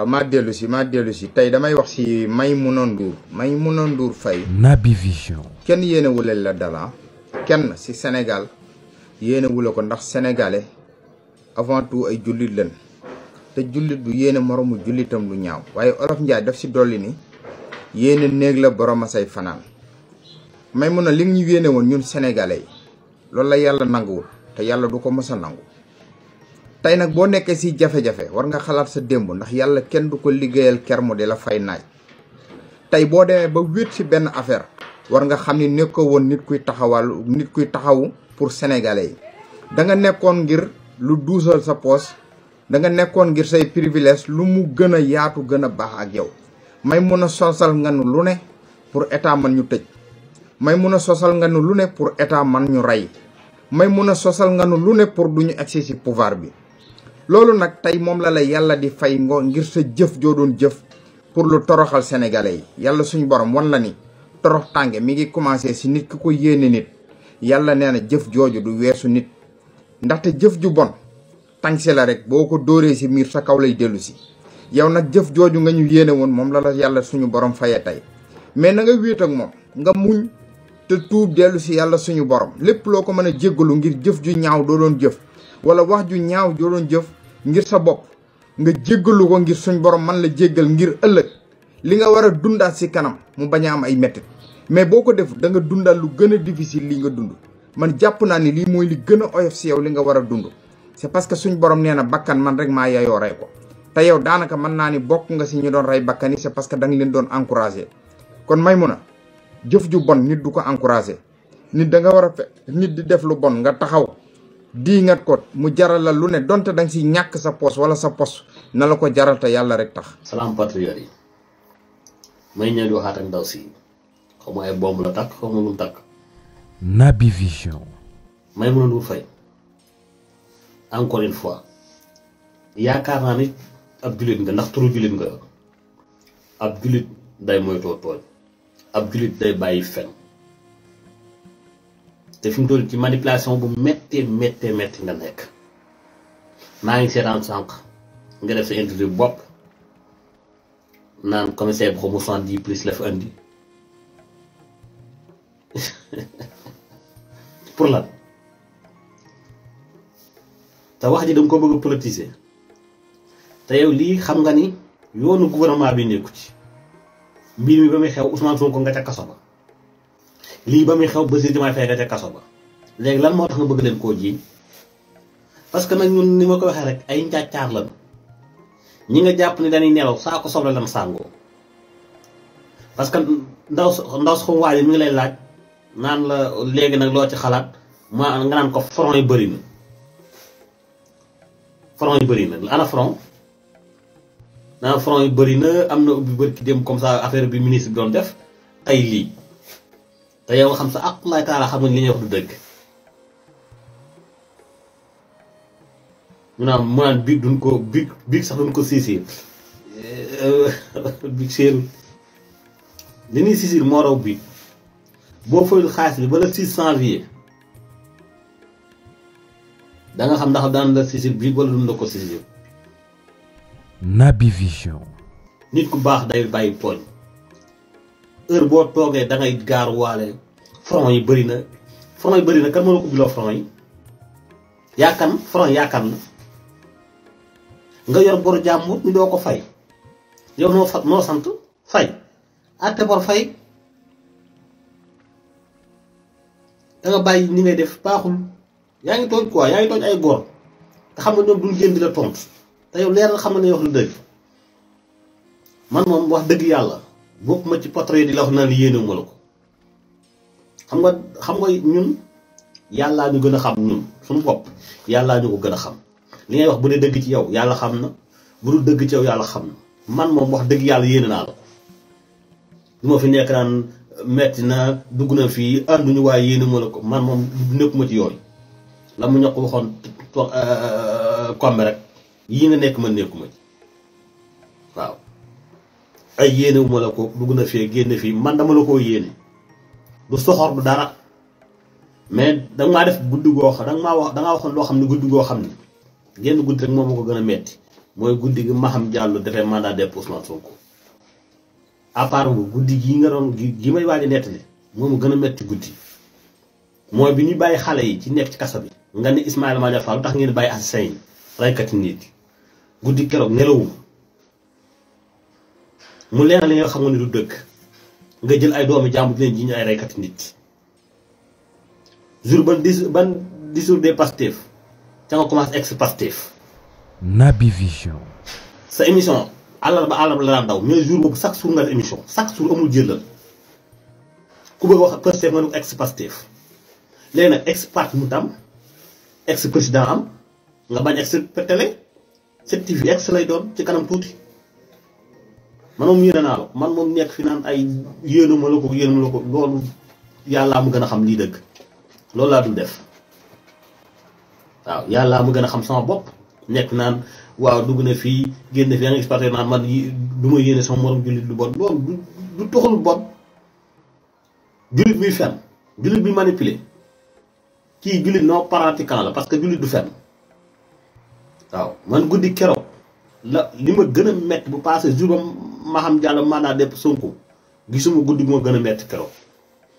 waaw maa dellu si tey damay wax si Maimouna Ndour Faye. Naby Vision. kenn yéenewuleel la dala kenn si Sénégal yéenewule ko ndax sénégalais avant tout ay jullit lañ te jullit du yéene moromu jullitam lu ñaaw waaye olof Njaay daf si dolli ni yéene néeg la borom a say fanaan Maimouna li ñu yéene woon ñun sénégalais yi loolu la yàlla nanguwul te yàlla du ko mës a nangu. tey nag boo nekkee si jafe-jafe war nga xalaat sa démb ndax yàlla kenn du ko liggéeyal kermu di la fay naaj tey boo demee ba wéet si benn affaire war nga xam ni nekkoo woon nit kuy taxawu pour sénégalais yi da nga nekkoon ngir lu duusal sa poos da nga nekkoon ngir say privilège lu mu gën a yaatu gën a baax ak yow. Maimouna sosal nga nu lu ne pour état man ñu tëj Maimouna sosal nga nu lu ne pour état man ñu rey Maimouna sosal nga nu lu ne pour duñu agsi si pouvoir bi. loolu nag tey moom la yàlla di fay ngir sa jëf joo doon jëf pour lu toroxal sénégalais yi yàlla suñu borom wan la ni torox tànge mi ngi commencé si nit ki ko yéene nit yàlla nee na jëf jooju du weesu nit ndaxte jëf ju bon tàngse la rek boo ko dóoree si miir sa kaw lay dellu si yow nag jëf jooju nga ñu yéene woon moom la yàlla suñu borom fayee tey mais na nga wéet ak moom nga muñ te tuub dellu si yàlla suñu borom lépp loo ko mën a jéggalu ngir jëf ju ñaaw doo doon jëf wala wax ju ñaaw joo doon jëf ngir sa bopp nga jéggalu ko ngir suñ borom man la jéggal ngir ëllëg li nga war a dundaat si kanam mu bañ a am ay mettit mais boo ko def da nga dundal lu gën a difficile li nga dund man jàpp naa ni lii mooy li gën a oyof si yow li nga war a dund c'est parce que suñ borom nee na bakkan man rek maa yayoo rey ko te yow daanaka mën naa ni bokk nga si ñu doon rey bakkan yi c'est parce que da nga leen doon encouragé kon Maimouna jëf ju bon nit du ko encouragé nit da nga war a nit di def lu bon nga taxaw di ngat ko mu jaral la lu ne donte danga si ñàkk sa poos wala sa pos na la ko jaral te yàlla rek tax. salaam patriote yi may ñëw di waxaat ak ndaw si xaw ma ay bomb la takk xaw ma lu mu takk. Naby Vision. Maimouna Ndour Faye encore une fois yaakaar naa ni ab jullit nga ndax turu jullit nga ab jullit day moytoo tooñ ab jullit day bàyyi fen te fi mu toll ci manipulation bu méttee nga nekk maa ngi seetaan sànq nga def sa interview bopp naan commissaire bi xaw ma 70 plus la fi andi pour lan te wax ji danga ko bëgg a politiser te yow lii xam nga ni yoonu gouvernement bi nekku ci mbir mi ba muy xew Ousmane Sonko nga ca kaso ba lii ba muy xew Bassirou Diomaye Faye nga ca kaso ba léegi lan moo tax nga bëgg leen koo jiiñ parce que nag ñun ni ma ko waxee rek ay njàccaar lan ñi nga jàpp ni dañuy nelaw saa ko soble lan sàngoo parce que ndaw su xam waaye mi ngi lay laaj naan la léegi nag loo ci xalaat ma nga naan ko front yi bëri na ana front naan front yi bëri na am na ubbi bëri ki dem comme ça affaire bi ministre bi doon def tey lii te yow nga xam sa aqulaay taala xam nga li ñuy wax du dëgg mu naan biig duñ ko biig sax duñ ko siisir biig séerul li ñuy siisir moo raw biig boo fayul xaalis bi ba le 6 janvier da nga xam ndax daan la siisir biig wala duñ la ko siisir. Naby Vision. nit ku baax day bàyyi tooñ heure boo toogee da ngay gaar waale front yi bëri na kan moo la ko ubbiloo front yi yaakan front yaakan la nga yor boru jàmbur ñu doo ko fay yow noo sant fay àtte bor fay da nga bàyyi ni ngay def baaxul yaa ngi tooñ quoi yaa ngi tooñ ay góor te xam nga ñoom duñ génn di la tontu te yow leer na xam nga ne wax lu dëgg man moom wax dëgg yàlla bokk ma ci patriote di la wax naan li yéene ma la ko xam nga ñun yàllaa ñu gën a xam ñun suñu bopp yàllaa ñu ko gën a xam li ngay wax bu dee dëgg ci yow yàlla xam na bu dul dëgg ci yow yàlla xam na man moom wax dëgg yàlla yéene naa la ko lu ma fi nekk naan metti na dugg na fii ànduñu waaye yéene ma la ko man moom nekkuma ci yooyu la mu ñokk waxoon kombe rek yii nga nekk man nekkuma ci waaw ay yéene wu ma la ko dugg na fii génn fii man dama la koo yéene du soxor du dara mais danga maa def guddi goo xam dangaa waxoon loo xam ne guddi goo xam ne génn guddi rek moom moo ko gën a metti mooy guddi gi Maham Diallo defee mandat de dépôt Ousmane Sonko à part bu guddi gi nga doon gi may waaj a nettali moomu gën a metti guddi mooy bi ñu bàyyi xale yi ci nekk ci kaso bi nga ne Ismaïla Madior Fall lu tax ngeen bàyyi assassin yi raykati nit guddi keroog nelawul mu leeral li nga xam ne du dëgg nga jël ay doomi jàmbur di leen ji ñu ay raykati nit jour ban discours des Pastef ca nga commencé ex Pastef. Naby Vision. sa émission àllarba la daan daw mais jour boobu chaque jour nga def émission chaque jour amul jëlal ku bëgg wax Pastef nga ne ko ex Pastef léegi nag ex parti mu tam ex président am nga bañ ex télé 7TV ex lay doon ci kanam tuuti man moom yéene naa la man moom nekk fi naan ay yéenuma la ko loolu yàllaa mu gën a xam lii dëgg loolu laa dul def waaw yàllaa mu gën a xam sama bopp nekk naan waaw dugg na fii génn fi yaa ngi exporté naan man du ma yéene sama morom jullit lu bon loolu du toxul bon jullit buy fen jullit buy manipulé kii jullit non pratiquant la parce que jullit du fen waaw man guddi keroog la li ma gën a métti bu passé jour ba Maham Diallo mandat de dépôt Sonko gisuma guddi moo gën a métti keroog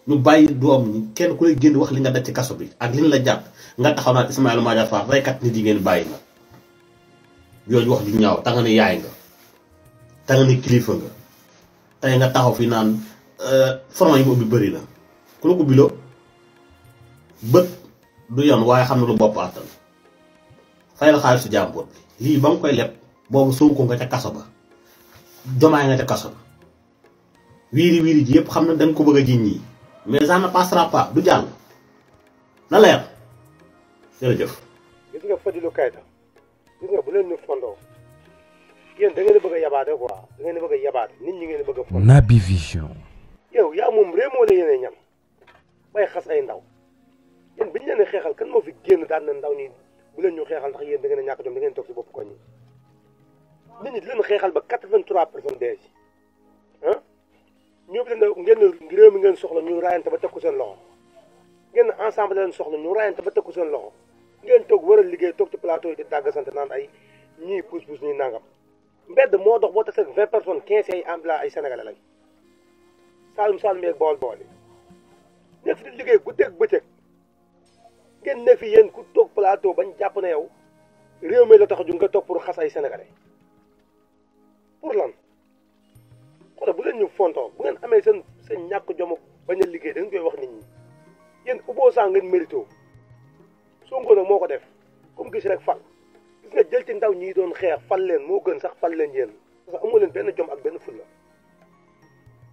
ñu bàyyi doom ñi kenn ku lay génn wax li nga daj ci kaso bi ak li la jàpp nga taxaw naan Ismaïla Madior Fall reykat nit yi ngeen bàyyi na yooyu wax ju ñaaw ta nga ne yaay nga ta nga ne kilifa nga tey nga taxaw fi naan front yi mu ubbi bëri na ku la ko ubbiloo bët du yoon waaye xam na lu bopp àttan fayal xaalisu jàmbur bi lii ba mu koy leb boobu Sonko nga ca kaso ba Diomaye nga ca kaso ba wiiri ji yëpp xam na dañ ko bëgg a jiñ ñii mais ça ne passera pas du jàll na leer jërëjëf. gis nga Fadilou Keita gis nga bu leen ñu fondoo yéen da ngeen a bëgg a yabaate quoi da ngeen a bëgg a yabaate nit ñi ngeen a bëgg a fondoo. Naby Vision. yow yaa moom réew moo la yéene ñam bay xas ay ndaw yéen bi ñu leen xeexal kan moo fi génn daan na ndaw ñi bu leen ñu xeexal ndax yéen da ngeen a ñàkk jom da ngeen toog si bopp koñ ñi nit ñi di leen xeexal ba 83% dee si ah ñoo bi leen ngeen réew mi ngeen soxla ñu raayante ba teg ko seen loxo ngeen ensemble leen soxla ñu raayante ba teg ko seen loxo ngeen toog war a liggéey toog ci plateau yi di dàgg sant naan ay ñii pousse ñuy nangam mbedd moo dox boo tasee 20 personnes 15 ay emploi ay sénégalais lañ saalum yeeg bool yi nekk fi di liggéey guddeeg bëccëg ngeen ne fi yéen ku toog plateau bañ jàpp na yow réew mi la tax a ju nga toog pour xas ay sénégalais pour lan xoolal bu leen ñu fontoo bu ngeen amee seen ñàkk jom bañ a liggéey da ngeen koy wax nit ñi yéen opposant ngeen mérito Sonko nag moo ko def comme gis rek fal gis nga jël ci ndaw ñi doon xeex fal leen moo gën sax fal leen yéen parce que amoo leen benn jom ak benn fulla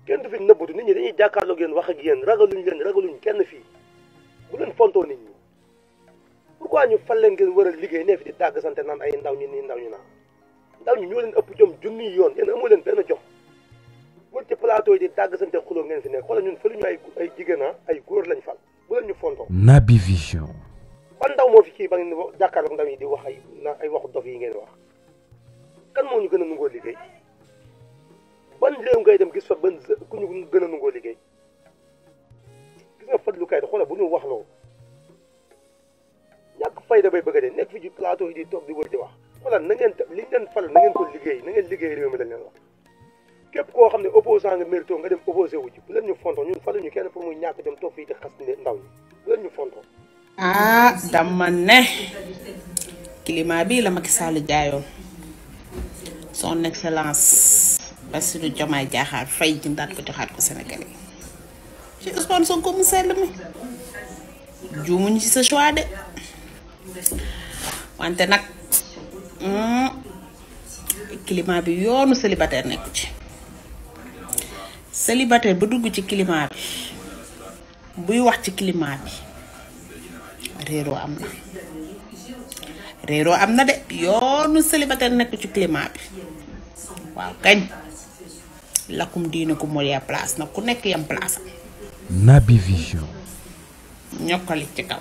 kenn du fi nëbbatu nit ñi dañuy jàkkaarloog yéen wax ak yéen ragaluñ kenn fii bu leen fontoo nit ñi pourquoi ñu fal leen ngeen war a liggéey ne fi di dàgg sante naan ay ndaw ñi nii ndaw ñu naa ndaw ñi ñoo leen ëpp jom junniy yoon yéen amoo leen benn jom wër ci plateau yi di dàgg sante xuloo ngeen fi nekk xoolal ñun faluñu ay jigéen ay góor lañ fal bu leen ñu fontoo. Naby Vision. ban ndaw moo fi kii ba ngeen jàkkaarloog ndaw yi di wax ay waxu dof yi ngeen wax kan moo ñu gën a nungoo liggéey ban réew ngay dem gis fa ban ku ñu gën a nungoo liggéey gis nga Fadilou Keita xoolal bu ñu wax loo ñàkk fayda bay bëgg a dee nekk fi ci plateau yi di toog di wër di wax xoolal na ngeen liñ leen fal na ngeen ko liggéey na ngeen liggéey réew mi lañ leen wax képp koo xam ne opposant nga mérito nga dem opposé wu ci bu leen ñu fonto ñun faluñu kenn pour muy ñàkk dem toog fii di xas ndaw ñi bu leen ñu fonto. ah dama ne climat bii la Macky Sall jaayoon son excellence Bassirou Diomaye Diakhar Faye jëndaat ko joxaat ko Sénégalais ci Ousmane Sonko mu sell mi juumuñu ci sa choix de wante nag climat bi yoonu célibataire nekku ci célibataire bu dugg ci climat bi buy wax ci climat bi réeroo am na de yoonu célibataire nekk ci climat bi waaw kañ lakum diine ku mooy place nag ku nekk yam place Naby Vision. ñokkali ci kaw